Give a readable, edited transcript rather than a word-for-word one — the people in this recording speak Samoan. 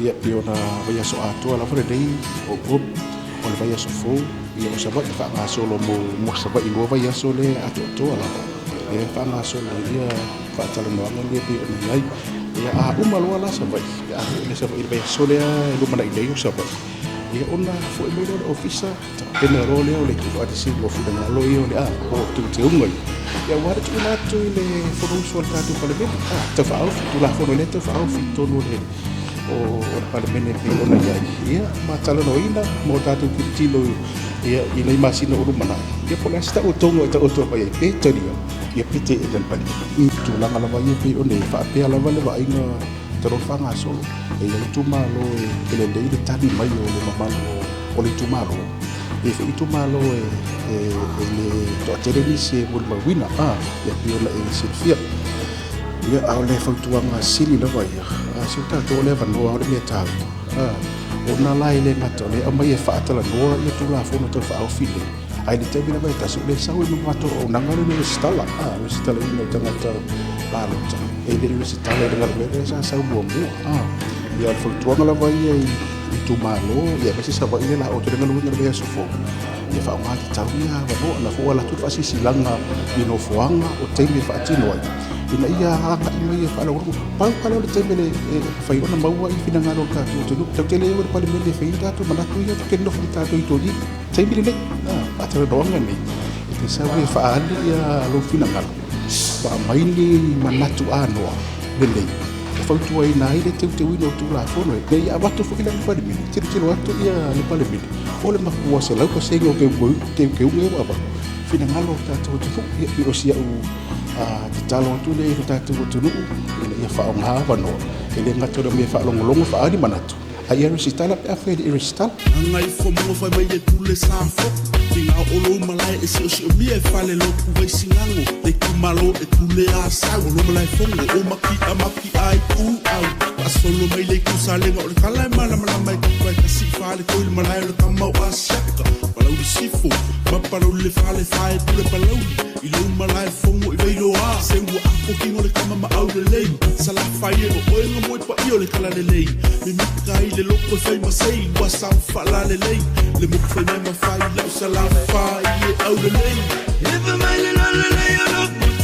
Ia pei ona vaiaso atoa lava lenei o October, o le vaiaso fou, ia o Savaii faagasolo mo Savaii 2 vaiaso lea atoatoa lava lea e faagasolo ai ia faatalanoaga lea pei ona i ai. Ia a uma loa la Savaii, pe a foi le Savaii i le vaiaso lea e lumanai nei o Savaii, ia ona foi mai lea o le ofisa tapena loa lea o le tuufaatasiga o finagalo ia o le a o teuteuga ia, aua le tuuina atu i le Fonousu a le tatou Palemene tau faaofi Tulafono lea tau faaofi i totonu o le Palemene pei ona i ai, ia ma talanoaina mo tatou tilotilo ia i nai masina o lumanai, ia po o le a se taotoga e taoto mai ai, pe talia ia pe teena e le Palemene. I tulaga lava ia pei ona e faapea lava le vaaiga talu ona faagasolo, e i ai itumalo e lelei le tali mai o le mamalu o le itumalo, e foi itumalo e le toatele nisi e molimauina ia pei ona e silafia. Ia, a o le fautuaga sili lava ia si o tatou o le avanoa o le mea taua ona la e le gata o le aumai e faatalanoa ia Tulafono tau faaofi nei, ae le taimi lava e tasi o le sau i ma matou auaunaga le resitala, resitalaina o tagata palota e le i resitala i le galuega lea sa sau muamua. Ia, o le fautuaga lava ia i itumalo ia aemaise Savaii le la o atu le galuega i le vaiaso fou, ia faaaoga tatau ia avanoa na fua alu atu le faasilasilaga i nofoaga o taimi e faatino ai ina ia agai mai e faalogologo. Pau lava lea o le taimi e mafai ona maua i finagalo o le tatou atunuu. Tatou te le o i le Palemene e fai ai tatou manatu ia, tatou te nonofo ma tatou i tolima taimi lenei faatalanoaga nei e te sau e faaali ia lou finagalo ma aumai ni manatu anoa lelei e fautuaina ai le teuteuina o Tulafono e ia avatu foi la i le Palemene, tilotilo atu ia le Palemene o le matua 100% o teuteuga ia ua avatu finagalo o tatou atunuu. Ia pei o si au tatalo atu lea i le tatou atunuu ina ia faaaoga avanoa, e le gata o le mea faalogologo faaali manatu, a ia resitala pe afai e le i resitala. Aga i fo fai mai e pule sa fo Tinga o lou malae e sio sio mia e fale lotu vai singango Le kumalo e pule a sau o lou malae fongo o maki a maki ai u au Pasolo mai le kusa lenga o le kala e malamalama e kuka e kasi fale koi le malae o le kamau a siaka Palauli sifo ma palauli le fale fae pule palauli I lou malae fongo i veiloa Se ua ako kingo le kama ma au lelei Salafa i e o oe nga moe pa i o le kala lelei Me mika i le loko e fai masei Ua sau whala lelei Le moku fai mai ma fai lau salafa i e au lelei Efa mai le lolo le o lo.